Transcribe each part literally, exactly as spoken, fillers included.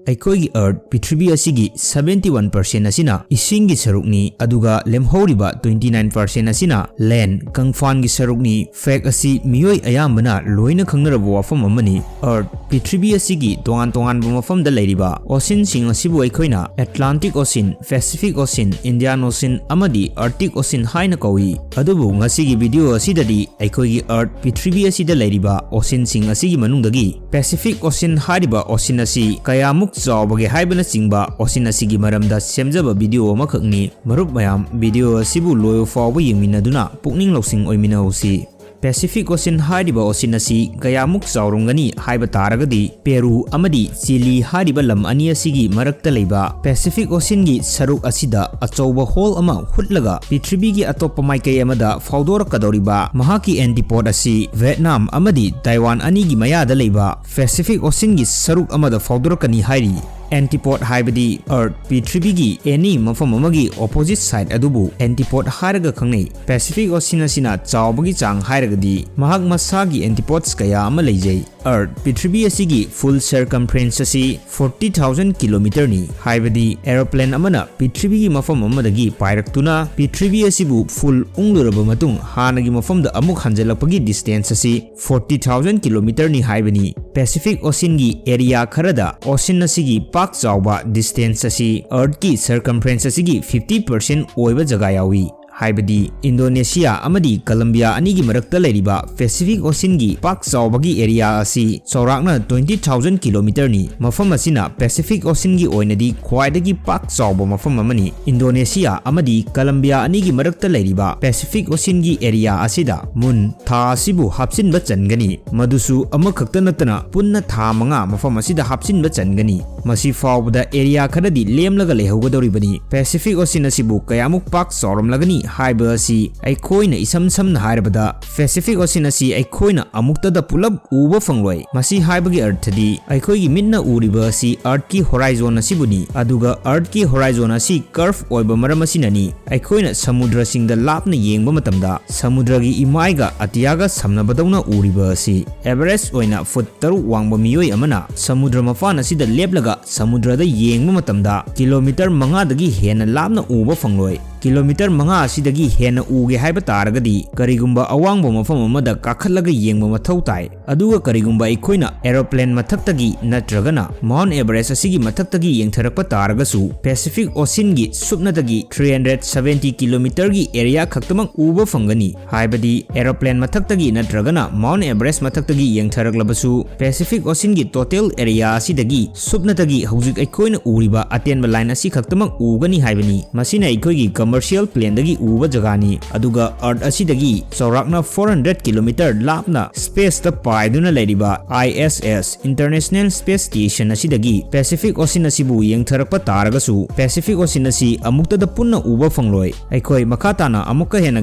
ꯑꯩꯈꯣꯏꯒꯤ Earth, ꯄ꯭ꯔꯤꯊꯤꯕꯤ ꯑꯁꯤꯒꯤ seventy one percent ꯑꯁꯤꯅ ꯏꯁꯤꯡꯒꯤ ꯁꯔꯨꯛꯅꯤ, ꯑꯗꯨꯒ ꯂꯦꯝꯍꯧꯔꯤꯕ twenty nine percent ꯑꯁꯤꯅ land, ꯀꯪꯐꯥꯟꯒꯤ ꯁꯔꯨꯛꯅꯤ꯫ Fact ꯑꯁꯤ ꯃꯤꯑꯣꯏ ꯑꯌꯥꯝꯕꯅ ꯂꯣꯏꯅ ꯈꯪꯅꯔꯕ ꯋꯥꯐꯝ ꯑꯃꯅꯤ꯫ Earth, ꯄ꯭ꯔꯤꯊꯤꯕꯤ ꯑꯁꯤꯒꯤ ꯇꯣꯉꯥꯟ ꯇꯣꯉꯥꯟꯕ ꯃꯐꯝꯗ ꯂꯩꯔꯤꯕ oceanꯁꯤꯡ ꯑꯁꯤꯕꯨ ꯑꯩꯈꯣꯏꯅ Atlantic Ocean, Pacific Ocean, Indian Ocean ꯑꯃꯗꯤ Arctic Ocean ꯍꯥꯏꯅ ꯀꯧꯏ꯫ ꯑꯗꯨꯕꯨ ꯉꯁꯤꯒꯤ video ꯑꯁꯤꯗꯗꯤ ꯑꯩꯈꯣꯏꯒꯤ Earth, ꯄ꯭ꯔꯤꯊꯤꯕꯤ ꯑꯁꯤꯗ ꯂꯩꯔꯤꯕ oceanꯁꯤꯡ ꯑꯁꯤꯒꯤ ꯃꯅꯨꯡꯗꯒꯤ Pacific Ocean ꯍꯥꯏꯔꯤꯕ ocean ꯑꯁꯤ ꯀꯌꯥꯃꯨꯛ ꯆꯥꯎꯕꯒꯦ ꯍꯥꯏꯕꯅꯆꯤꯡꯕ ocean ꯑꯁꯤꯒꯤ ꯃꯔꯝꯗ ꯁꯦꯝꯖꯕ video ꯑꯃꯈꯛꯅꯤ꯫ ꯃꯔꯨꯞ ꯃꯌꯥꯝ, video ꯑꯁꯤꯕꯨ ꯂꯣꯏꯕ ꯐꯥꯎꯕ ꯌꯦꯡꯃꯤꯟꯅꯗꯨꯅ ꯄꯨꯛꯅꯤꯡ ꯂꯧꯁꯤꯡ ꯑꯣꯏꯃꯤꯟꯅꯍꯧꯁꯤ꯫ Pacific Ocean ꯍꯥꯏꯔꯤꯕ ocean ꯑꯁꯤ ꯀꯌꯥꯃꯨꯛ ꯆꯥꯎꯔꯝꯒꯅꯤ ꯍꯥꯏꯕ ꯇꯥꯔꯒꯗꯤ, ꯄꯦꯔꯨ ꯑꯃꯗꯤ ꯆꯤꯂꯤ ꯍꯥꯏꯔꯤꯕ ꯂꯝ ꯑꯅꯤ ꯑꯁꯤꯒꯤ ꯃꯔꯛꯇ ꯂꯩꯕ Pacific Oceanꯒꯤ ꯁꯔꯨꯛ ꯑꯁꯤꯗ ꯑꯆꯧꯕ hole ꯑꯃ ꯍꯨꯠꯂꯒ ꯄ꯭ꯔꯤꯊꯤꯕꯤꯒꯤ ꯑꯇꯣꯞꯄ ꯃꯥꯏꯀꯩ ꯑꯃꯗ ꯐꯥꯎꯗꯣꯔꯛꯀꯗꯧꯔꯤꯕ ꯃꯍꯥꯛꯀꯤ antipode ꯑꯁꯤ ꯚꯤꯌꯦꯠꯅꯥꯝ ꯑꯃꯗꯤ ꯇꯥꯏꯋꯥꯟ ꯑꯅꯤꯒꯤ ꯃꯌꯥꯗ ꯂꯩꯕ Pacific Oceanꯒꯤ ꯁꯔꯨꯛ ꯑꯃꯗ ꯐꯥꯎꯗꯣꯔꯛꯀꯅꯤ ꯍꯥꯏꯔꯤ꯫ Antipode ꯍꯥꯏꯕꯗꯤ Earth, ꯄ꯭ꯔꯤꯊꯤꯕꯤꯒꯤ any ꯃꯐꯝ ꯑꯃꯒꯤ opposite side ꯑꯗꯨꯕꯨ antipode ꯍꯥꯏꯔꯒ ꯈꯪꯅꯩ꯫ Pacific Ocean ꯑꯁꯤꯅ ꯆꯥꯎꯕꯒꯤ ꯆꯥꯡ ꯍꯥꯏꯔꯒꯗꯤ, ꯃꯍꯥꯛ ꯃꯁꯥꯒꯤ antipodes ꯀꯌꯥ ꯑꯃ ꯂꯩꯖꯩ꯫ Earth, ꯄ꯭ꯔꯤꯊꯤꯕꯤ ꯑꯁꯤꯒꯤ full circumference ꯑꯁꯤ forty thousand kilometerꯅꯤ, ꯍꯥꯏꯕꯗꯤ aeroplane ꯑꯃꯅ ꯄ꯭ꯔꯤꯊꯤꯕꯤꯒꯤ ꯃꯐꯝ ꯑꯃꯗꯒꯤ ꯄꯥꯏꯔꯛꯇꯨꯅ ꯄ꯭ꯔꯤꯊꯤꯕꯤ ꯑꯁꯤꯕꯨ full ꯎꯪꯂꯨꯔꯕ ꯃꯇꯨꯡ ꯍꯥꯟꯅꯒꯤ ꯃꯐꯝꯗ ꯑꯃꯨꯛ ꯍꯟꯖꯤꯜꯂꯛꯄꯒꯤ distance ꯑꯁꯤ forty thousand kilometerꯅꯤ ꯍꯥꯏꯕꯅꯤ꯫ Pacific Oceanꯒꯤ area ꯈꯔꯗ ocean ꯑꯁꯤꯒꯤ ꯄꯥꯛ ꯆꯥꯎꯕ distance ꯑꯁꯤ Earthꯀꯤ circumference ꯑꯁꯤꯒꯤ fifty percent ꯑꯣꯏꯕ ꯖꯒꯥ ꯌꯥꯎꯏ꯫ ꯍꯥꯏꯕꯗꯤ Indonesia ꯑꯃꯗꯤ Colombia ꯑꯅꯤꯒꯤ ꯃꯔꯛꯇ ꯂꯩꯔꯤꯕ Pacific Oceanꯒꯤ ꯄꯥꯛ ꯆꯥꯎꯕꯒꯤ area ꯑꯁꯤ ꯆꯥꯎꯔꯥꯛꯅ twenty thousand kilometerꯅꯤ꯫ ꯃꯐꯝ ꯑꯁꯤꯅ Pacific Oceanꯒꯤ ꯑꯣꯏꯅꯗꯤ ꯈ꯭ꯋꯥꯏꯗꯒꯤ ꯄꯥꯛ ꯆꯥꯎꯕ ꯃꯐꯝ ꯑꯃꯅꯤ꯫ Indonesia ꯑꯃꯗꯤ Colombia ꯑꯅꯤꯒꯤ ꯃꯔꯛꯇ ꯂꯩꯔꯤꯕ Pacific Oceanꯒꯤ area ꯑꯁꯤꯗ moon, ꯊꯥ ꯑꯁꯤꯕꯨ ꯍꯥꯞꯆꯤꯟꯕ ꯆꯟꯒꯅꯤ꯫ ꯃꯗꯨꯁꯨ ꯑꯃꯈꯛꯇ ꯅꯠꯇꯅ ꯄꯨꯟꯅ ꯊꯥ ꯃꯉꯥ ꯃꯐꯝ ꯑꯁꯤꯗ ꯍꯥꯞꯆꯤꯟꯕ ꯆꯟꯒꯅꯤ꯫ ꯃꯁꯤ ꯐꯥꯎꯕꯗ area ꯈꯔꯗꯤ ꯂꯦꯝꯂꯒ ꯂꯩꯍꯧꯒꯗꯧꯔꯤꯕꯅꯤ꯫ Pacific Ocean ꯑꯁꯤꯕꯨ ꯀꯌꯥꯃꯨꯛ ꯄꯥꯛ ꯆꯥꯎꯔꯝꯂꯒꯅꯤ ꯍꯥꯏꯕ ꯑꯁꯤ ꯑꯩꯈꯣꯏꯅ ꯏꯁꯝ ꯁꯝꯅ ꯍꯥꯏꯔꯕꯗ Pacific Ocean ꯑꯁꯤ ꯑꯩꯈꯣꯏꯅ ꯑꯃꯨꯛꯇꯗ ꯄꯨꯂꯞ ꯎꯕ ꯐꯪꯂꯣꯏ꯫ ꯃꯁꯤ ꯍꯥꯏꯕꯒꯤ ꯑꯔꯊꯗꯤ ꯑꯩꯈꯣꯏꯒꯤ ꯃꯤꯠꯅ ꯎꯔꯤꯕ ꯑꯁꯤ Earthꯀꯤ horizon ꯑꯁꯤꯕꯨꯅꯤ, ꯑꯗꯨꯒ Earthꯀꯤ horizon ꯑꯁꯤ curve ꯑꯣꯏꯕ ꯃꯔꯝ ꯑꯁꯤꯅꯅꯤ ꯑꯩꯈꯣꯏꯅ ꯁꯃꯨꯗ꯭ꯔꯁꯤꯡꯗ ꯂꯥꯞꯅ ꯌꯦꯡꯕ ꯃꯇꯝꯗ ꯁꯃꯨꯗ꯭ꯔꯒꯤ ꯏꯃꯥꯏꯒ ꯑꯇꯤꯌꯥꯒ ꯁꯝꯅꯕꯗꯧꯅ ꯎꯔꯤꯕ ꯑꯁꯤ꯫ Average ꯑꯣꯏꯅ ꯐꯨꯠ ꯇꯔꯨꯛ ꯋꯥꯡꯕ ꯃꯤꯑꯣꯏ ꯑꯃꯅ ꯁꯃꯨꯗ꯭ꯔ ꯃꯄꯥꯟ ꯑꯁꯤꯗ ꯂꯦꯞꯂꯒ ꯁꯃꯨꯗ꯭ꯔꯗ ꯌꯦꯡꯕ ꯃꯇꯝꯗ ꯀꯤꯂꯣꯃꯤꯇꯔ ꯃꯉꯥꯗꯒꯤ ꯍꯦꯟꯅ ꯂꯥꯞꯅ ꯎꯕ ꯐꯪꯂꯣꯏ꯫ ꯀꯤꯂꯣꯃꯤꯇꯔ ꯃꯉꯥ ꯑꯁꯤꯗꯒꯤ ꯍꯦꯟꯅ ꯎꯒꯦ ꯍꯥꯏꯕ ꯇꯥꯔꯒꯗꯤ ꯀꯔꯤꯒꯨꯝꯕ ꯑꯋꯥꯡꯕ ꯃꯐꯝ ꯑꯃꯗ ꯀꯥꯈꯠꯂꯒ ꯌꯦꯡꯕ ꯃꯊꯧ ꯇꯥꯏ꯫ ꯑꯗꯨꯒ ꯀꯔꯤꯒꯨꯝꯕ ꯑꯩꯈꯣꯏꯅ aeroplane ꯃꯊꯛꯇꯒꯤ ꯅꯠꯇ꯭ꯔꯒꯅ Mount Everest ꯑꯁꯤꯒꯤ ꯃꯊꯛꯇꯒꯤ ꯌꯦꯡꯊꯔꯛꯄ ꯇꯥꯔꯒꯁꯨ Pacific Oceanꯒꯤ ꯁꯨꯞꯅꯇꯒꯤ three hundred seventy kilometerꯒꯤ area ꯈꯛꯇꯃꯛ ꯎꯕ ꯐꯪꯒꯅꯤ꯫ ꯍꯥꯏꯕꯗꯤ aeroplane ꯃꯊꯛꯇꯒꯤ ꯅꯠꯇ꯭ꯔꯒꯅ Mount Everest ꯃꯊꯛꯇꯒꯤ ꯌꯦꯡꯊꯔꯛꯂꯕꯁꯨ Pacific Oceanꯒꯤ total area ꯑꯁꯤꯗꯒꯤ ꯁꯨꯞꯅꯇꯒꯤ ꯍꯧꯖꯤꯛ ꯑꯩꯈꯣꯏꯅ ꯎꯔꯤꯕ ꯑꯇꯦꯟꯕ line ꯑꯁꯤ ꯈꯛꯇꯃꯛ ꯎꯒꯅꯤ ꯍꯥꯏꯕꯅꯤ꯫ ꯃꯁꯤꯅ ꯑꯩꯈꯣꯏꯒꯤ commercial planeꯗꯒꯤ ꯎꯕ ꯖꯒꯥꯅꯤ꯫ ꯑꯗꯨꯒ Earth ꯑꯁꯤꯗꯒꯤ ꯆꯥꯎꯔꯥꯛꯅ four hundred kilometer ꯂꯥꯞꯅ spaceꯇ ꯄꯥꯏꯗꯨꯅ ꯂꯩꯔꯤꯕ I S S International Space Station ꯑꯁꯤꯗꯒꯤ Pacific Ocean ꯑꯁꯤꯕꯨ ꯌꯦꯡꯊꯔꯛꯄ ꯇꯥꯔꯒꯁꯨ Pacific Ocean ꯑꯁꯤ ꯑꯃꯨꯛꯇꯗ ꯄꯨꯟꯅ ꯎꯕ ꯐꯪꯂꯣꯏ꯫ ꯑꯩꯈꯣꯏ ꯃꯈꯥ ꯇꯥꯅ ꯑꯃꯨꯛꯀ ꯍꯦꯟꯅ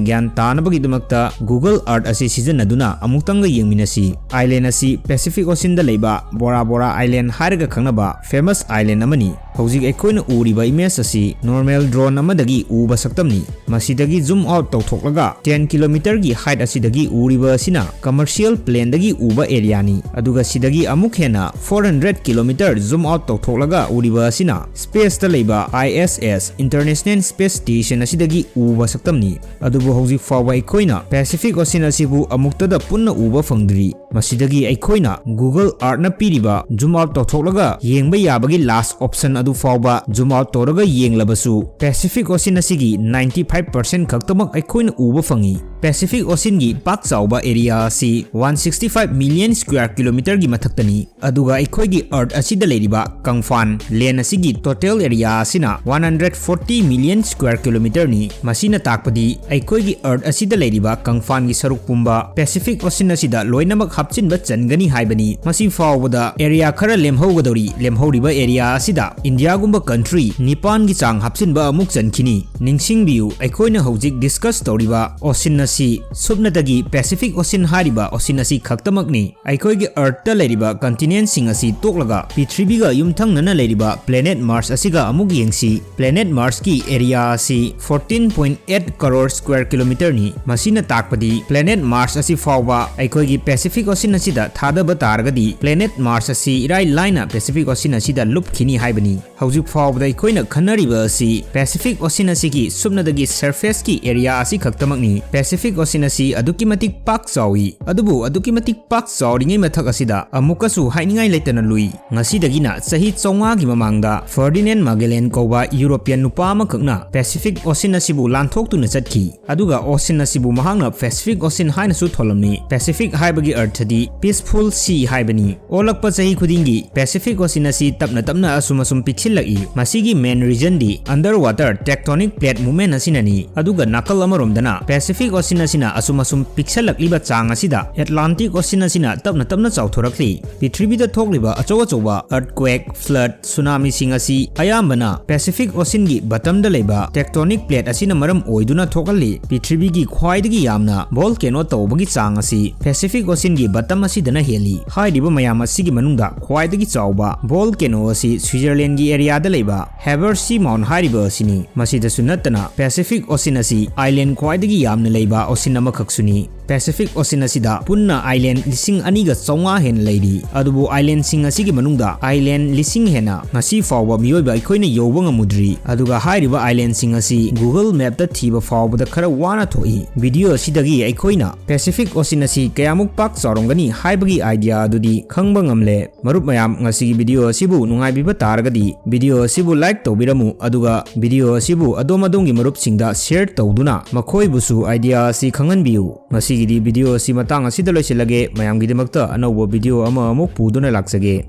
ꯒ꯭ꯌꯥꯟ ꯇꯥꯅꯕꯒꯤꯗꯃꯛꯇ Google Earth ꯑꯁꯤ ꯁꯤꯖꯤꯟꯅꯗꯨꯅ ꯑꯃꯨꯛꯇꯪꯒ ꯌꯦꯡꯃꯤꯟꯅꯁꯤ꯫ Island ꯑꯁꯤ Pacific Oceanꯗ ꯂꯩꯕ Bora Bora Island ꯍꯥꯏꯔꯒ ꯈꯪꯅꯕ famous island ꯑꯃꯅꯤ꯫ ꯍꯧꯖꯤꯛ ꯑꯩꯈꯣꯏꯅ ꯎꯔꯤꯕ image ꯑꯁꯤ normal drone ꯑꯃꯗꯒꯤ ꯎꯕ ꯁꯛꯇꯝꯅꯤ꯫ ꯃꯁꯤꯗꯒꯤ zoom out ꯇꯧꯊꯣꯛꯂꯒ ten kilometerꯒꯤ height ꯑꯁꯤꯗꯒꯤ ꯎꯔꯤꯕ ꯑꯁꯤꯅ commercial planeꯗꯒꯤ ꯎꯕ areaꯅꯤ꯫ ꯑꯗꯨꯒ ꯁꯤꯗꯒꯤ ꯑꯃꯨꯛ ꯍꯦꯟꯅ four hundred kilometer zoom out ꯇꯧꯊꯣꯛꯂꯒ ꯎꯔꯤꯕ ꯑꯁꯤꯅ spaceꯇ ꯂꯩꯕ I S S International Space Station ꯑꯁꯤꯗꯒꯤ ꯎꯕ ꯁꯛꯇꯝꯅꯤ꯫ ꯑꯗꯨꯕꯨ ꯍꯧꯖꯤꯛ ꯐꯥꯎꯕ ꯑꯩꯈꯣꯏꯅ Pacific Ocean ꯑꯁꯤꯕꯨ ꯑꯃꯨꯛꯇꯗ ꯄꯨꯟꯅ ꯎꯕ ꯐꯪꯗ꯭ꯔꯤ꯫ ꯃꯁꯤꯗꯒꯤ ꯑꯩꯈꯣꯏꯅ Google Earthꯅ ꯄꯤꯔꯤꯕ zoom out ꯇꯧꯊꯣꯛꯂꯒ ꯌꯦꯡꯕ ꯌꯥꯕꯒꯤ last option ꯑꯗꯨ ꯐꯥꯎꯕ zoom out ꯇꯧꯔꯒ ꯌꯦꯡꯂꯕꯁꯨ Pacific Ocean ꯑꯁꯤꯒꯤ ninety five percent ꯈꯛꯇꯃꯛ ꯑꯩꯈꯣꯏꯅ ꯎꯕ ꯐꯪꯏ꯫ Pacific Oceanꯒꯤ ꯄꯥꯛ ꯆꯥꯎꯕ area ꯑꯁꯤ one sixty five million square kilometerꯒꯤ ꯃꯊꯛꯇꯅꯤ꯫ ꯑꯗꯨꯒ ꯑꯩꯈꯣꯏꯒꯤ Earth ꯑꯁꯤꯗ ꯂꯩꯔꯤꯕ ꯀꯪꯐꯥꯟ, land ꯑꯁꯤꯒꯤ total area ꯑꯁꯤꯅ one hundred forty million square kilometerꯅꯤ꯫ ꯃꯁꯤꯅ ꯇꯥꯛꯄꯗꯤ ꯑꯩꯈꯣꯏꯒꯤ Earth ꯑꯁꯤꯗ ꯂꯩꯔꯤꯕ ꯀꯪꯐꯥꯟꯒꯤ ꯁꯔꯨꯛ ꯄꯨꯝꯕ Pacific Ocean ꯑꯁꯤꯗ ꯂꯣꯏꯅꯃꯛ ꯍꯥꯞꯆꯤꯟꯕ ꯆꯟꯒꯅꯤ ꯍꯥꯏꯕꯅꯤ꯫ ꯃꯁꯤ ꯐꯥꯎꯕꯗ ꯑꯦꯔꯤꯌꯥ ꯈꯔ ꯂꯦꯝꯍꯧꯒꯗꯧꯔꯤ꯫ ꯂꯦꯝꯍꯧꯔꯤꯕ ꯑꯦꯔꯤꯌꯥ ꯑꯁꯤꯗ ꯏꯟꯗꯤꯌꯥꯒꯨꯝꯕ ꯀꯟꯇ꯭ꯔꯤ ꯅꯤꯄꯥꯟꯒꯤ ꯆꯥꯡ ꯍꯥꯞꯆꯤꯟꯕ ꯑꯃꯨꯛ ꯆꯟꯈꯤꯅꯤ꯫ ꯅꯤꯡꯁꯤꯡꯕꯤꯌꯨ, ꯑꯩꯈꯣꯏꯅ ꯍꯧꯖꯤꯛ ꯗꯤꯁꯀꯁ ꯇꯧꯔꯤꯕ ꯑꯣꯁꯤꯟ ꯑꯁꯤ ꯁꯨꯞꯅꯇꯒꯤ ꯄꯦꯁꯤꯐꯤꯛ ꯑꯣꯁꯤꯟ ꯍꯥꯏꯔꯤꯕ ꯑꯣꯁꯤꯟ ꯑꯁꯤ ꯈꯛꯇꯃꯛꯅꯤ꯫ ꯑꯩꯈꯣꯏꯒꯤ ꯑꯔꯠꯇ ꯂꯩꯔꯤꯕ ꯀꯟꯇꯤꯅꯦꯟꯁꯤꯡ ꯑꯁꯤ ꯇꯣꯛꯂꯒ ꯄ꯭ꯔꯤꯊꯤꯕꯤꯒ ꯌꯨꯝꯊꯪꯅꯅ ꯂꯩꯔꯤꯕ ꯄ꯭ꯂꯦꯅꯦꯠ ꯃꯥꯔꯁ ꯑꯁꯤꯒ ꯑꯃꯨꯛ ꯌꯦꯡꯁꯤ꯫ ꯄ꯭ꯂꯦꯅꯦꯠ ꯃꯥꯔꯁꯀꯤ ꯑꯦꯔꯤꯌꯥ ꯑꯁꯤ fourteen point eight crore square kilometerꯅꯤ꯫ ꯃꯁꯤꯅ ꯇꯥꯛꯄꯗꯤ ꯄ꯭ꯂꯦꯅꯦꯠ ꯃꯥꯔꯁ ꯑꯁꯤ ꯐꯥꯎꯕ ꯑꯩꯈꯣꯏꯒꯤ ꯄꯦꯁꯤꯐꯤꯛ ꯑꯣꯁꯤꯟ ꯑꯁꯤꯗ ꯊꯥꯗꯕ ꯇꯥꯔꯒꯗꯤ ꯄ꯭ꯂꯦꯅꯦꯠ ꯃꯥꯔꯁ ꯑꯁꯤ ꯏꯔꯥꯏ ꯂꯥꯏꯅ ꯄꯦꯁꯤꯐꯤꯛ ꯑꯣꯁꯤꯟ ꯑꯁꯤꯗ ꯂꯨꯞꯈꯤꯅꯤ ꯍꯥꯏꯕꯅꯤ꯫ ꯍꯧꯖꯤꯛ ꯐꯥꯎꯕꯗ ꯑꯩꯈꯣꯏꯅ ꯈꯟꯅꯔꯤꯕ ꯑꯁꯤ ꯄꯦꯁꯤꯐꯤꯛ ꯑꯣꯁꯤꯟ ꯑꯁꯤꯒꯤ ꯁꯨꯞꯅꯗꯒꯤ ꯁꯔꯐꯦꯁꯀꯤ ꯑꯦꯔꯤꯌꯥ ꯑꯁꯤ ꯈꯛꯇꯃꯛꯅꯤ꯫ ꯄꯦꯁꯤꯐꯤꯛ ꯑꯣꯁꯤꯟ ꯑꯁꯤ ꯑꯗꯨꯛꯀꯤ ꯃꯇꯤꯛ ꯄꯥꯛ ꯆꯥꯎꯏ, ꯑꯗꯨꯕꯨ ꯑꯗꯨꯛꯀꯤ ꯃꯇꯤꯛ ꯄꯥꯛ ꯆꯥꯎꯔꯤꯉꯩ ꯃꯊꯛ ꯑꯁꯤꯗ ꯑꯃꯨꯛꯀꯁꯨ ꯍꯥꯏꯅꯤꯡꯉꯥꯏ ꯂꯩꯇꯅ ꯂꯨꯏ꯫ ꯉꯁꯤꯗꯒꯤꯅ ꯆꯍꯤ ꯆꯥꯝꯃꯉꯥꯒꯤ ꯃꯃꯥꯡꯗ ꯐꯔꯗꯤꯅꯦꯟ ꯃꯥꯒꯦꯂꯦꯟ ꯀꯧꯕ ꯌꯨꯔꯣꯄꯤꯌꯟ ꯅꯨꯄꯥ ꯑꯃꯈꯛꯅ ꯄꯦꯁꯤꯐꯤꯛ ꯑꯣꯁꯤꯟ ꯑꯁꯤꯕꯨ ꯂꯥꯟꯊꯣꯛꯇꯨꯅ ꯆꯠꯈꯤ꯫ ꯑꯗꯨꯒ ꯑꯣꯁꯤꯟ ꯑꯁꯤꯕꯨ ꯃꯍꯥꯛꯅ ꯄꯦꯁꯤꯐꯤꯛ ꯑꯣꯁꯤꯟ ꯍꯥꯏꯅꯁꯨ ꯊꯣꯜꯂꯝꯃꯤ꯫ ꯄꯦꯁꯤꯐꯤꯛ ꯍꯥꯏꯕꯒꯤ ꯑꯔꯊꯗꯤ peaceful sea ꯍꯥꯏꯕꯅꯤ꯫ ꯑꯣꯜꯂꯛꯄ ꯆꯍꯤ ꯈꯨꯗꯤꯡꯒꯤ ꯄꯦꯁꯤꯐꯤꯛ ꯑꯣꯁꯤꯟ ꯑꯁꯤ ꯇꯞꯅ ꯇꯞꯅ ꯑꯁꯨꯝ ꯑꯁꯨꯝ ꯄꯤꯛꯁꯤꯜꯂꯛꯏ꯫ ꯃꯁꯤꯒꯤ main reasonꯗꯤ underwater tectonic plate movement ꯑꯁꯤꯅꯅꯤ꯫ ꯑꯗꯨꯒ ꯅꯥꯀꯜ ꯑꯃꯔꯣꯝꯗꯅ ꯄꯦꯁꯤꯐꯤꯛ ꯑꯣꯁꯤꯟ ꯑꯁꯤꯅ ꯑꯁꯨꯝ ꯑꯁꯨꯝ ꯄꯤꯛꯁꯜꯂꯛꯂꯤꯕ ꯆꯥꯡ ꯑꯁꯤꯗ ꯑꯦꯠꯂꯥꯟꯇꯤꯛ ꯑꯣꯁꯤꯟ ꯑꯁꯤꯅ ꯇꯞꯅ ꯇꯞꯅ ꯆꯥꯎꯊꯣꯔꯛꯂꯤ꯫ ꯄ꯭ꯔꯤꯊꯤꯕꯤꯗ ꯊꯣꯛꯂꯤꯕ ꯑꯆꯧ ꯑꯆꯧꯕ earthquake, flood, ꯁꯨꯅꯥꯃꯤꯁꯤꯡ ꯑꯁꯤ ꯑꯌꯥꯝꯕꯅ ꯄꯦꯁꯤꯐꯤꯛ ꯑꯣꯁꯤꯟꯒꯤ bottomꯗ ꯂꯩꯕ tectonic plate ꯑꯁꯤꯅ ꯃꯔꯝ ꯑꯣꯏꯗꯨꯅ ꯊꯣꯛꯍꯜꯂꯤ꯫ ꯄ꯭ꯔꯤꯊꯤꯕꯤꯒꯤ ꯈ꯭ꯋꯥꯏꯗꯒꯤ ꯌꯥꯝꯅ volcano ꯇꯧꯕꯒꯤ ꯆꯥꯡ ꯑꯁꯤ ꯄꯦꯁꯤꯐꯤꯛ ꯑꯣꯁꯤꯟꯒꯤ bottom ꯑꯁꯤꯗꯅ ꯍꯦꯜꯂꯤ꯫ ꯍꯥꯏꯔꯤꯕ ꯃꯌꯥꯝ ꯑꯁꯤꯒꯤ ꯃꯅꯨꯡꯗ ꯈ꯭ꯋꯥꯏꯗꯒꯤ ꯆꯥꯎꯕ volcano ꯑꯁꯤ ꯁ꯭ꯋꯤꯖꯔꯂꯦꯟꯒꯤ ꯑꯦꯔꯤꯌꯥꯗ ꯂꯩꯕ Heber Sea Mount ꯍꯥꯏꯔꯤꯕ ꯑꯁꯤꯅꯤ꯫ ꯃꯁꯤꯗꯁꯨ ꯅꯠꯇꯅ ꯄꯦꯁꯤꯐꯤꯛ ꯑꯣꯁꯤꯟ ꯑꯁꯤ island ꯈ꯭ꯋꯥꯏꯗꯒꯤ ꯌꯥꯝꯅ ꯂꯩꯕ ꯑꯣꯁꯤꯟ ꯑꯃꯈꯛꯁꯨꯅꯤ꯫ ꯄꯦꯁꯤꯐꯤꯛ ꯑꯣꯁꯤꯟ ꯑꯁꯤꯗ ꯄꯨꯟꯅ island ꯂꯤꯁꯤꯡ ꯑꯅꯤꯒ ꯆꯥꯝꯃꯉꯥ ꯍꯦꯟꯅ ꯂꯩꯔꯤ꯫ ꯑꯗꯨꯕꯨ islandꯁꯤꯡ ꯑꯁꯤꯒꯤ ꯃꯅꯨꯡꯗ island ꯂꯤꯁꯤꯡ ꯍꯦꯟꯅ ꯉꯁꯤ ꯐꯥꯎꯕ ꯃꯤꯑꯣꯏꯕ ꯑꯩꯈꯣꯏꯅ ꯌꯧꯕ ꯉꯝꯃꯨꯗ꯭ꯔꯤ꯫ ꯑꯗꯨꯒ ꯍꯥꯏꯔꯤꯕ islandꯁꯤꯡ ꯑꯁꯤ Google Mapꯇ ꯊꯤꯕ ꯐꯥꯎꯕꯗ ꯈꯔ ꯋꯥꯅ ꯊꯣꯛꯏ꯫ ꯚꯤꯗꯤꯑꯣ ꯑꯁꯤꯗꯒꯤ ꯑꯩꯈꯣꯏꯅ ꯄꯦꯁꯤꯐꯤꯛ ꯑꯣꯁꯤꯟ ꯑꯁꯤ ꯀꯌꯥꯃꯨꯛ ꯄꯥꯛ ꯆꯥꯎꯔꯝꯒꯅꯤ ꯍꯥꯏꯕꯒꯤ idea ꯑꯗꯨꯗꯤ ꯈꯪꯕ ꯉꯝꯂꯦ꯫ ꯃꯔꯨꯞ ꯃꯌꯥꯝ, ꯉꯁꯤꯒꯤ ꯚꯤꯗꯤꯑꯣ ꯑꯁꯤꯕꯨ ꯅꯨꯡꯉꯥꯏꯕꯤꯕ ꯇꯥꯔꯒꯗꯤ ꯚꯤꯗꯤꯑꯣ ꯑꯁꯤꯕꯨ like ꯇꯧꯕꯤꯔꯝꯃꯨ, ꯑꯗꯨꯒ ꯚꯤꯗꯤꯑꯣ ꯑꯁꯤꯕꯨ ꯑꯗꯣꯝ ꯑꯗꯣꯝꯒꯤ ꯃꯔꯨꯞꯁꯤꯡꯗ share ꯇꯧꯗꯨꯅ ꯃꯈꯣꯏꯕꯨꯁꯨ idea ꯑꯁꯤ ꯈꯪꯍꯟꯕꯤꯌꯨ꯫ ꯉꯁꯤꯒꯤꯗꯤ ꯚꯤꯗꯤꯑꯣ ꯑꯁꯤ ꯃꯇꯥꯡ ꯑꯁꯤꯗ ꯂꯣꯏꯁꯤꯜꯂꯒꯦ꯫ ꯃꯌꯥꯝꯒꯤꯗꯃꯛꯇ ꯑꯅꯧꯕ ꯚꯤꯗꯤꯑꯣ ꯑꯃ ꯑꯃꯨꯛ ꯄꯨꯗꯨꯅ ꯂꯥꯛꯆꯒꯦ꯫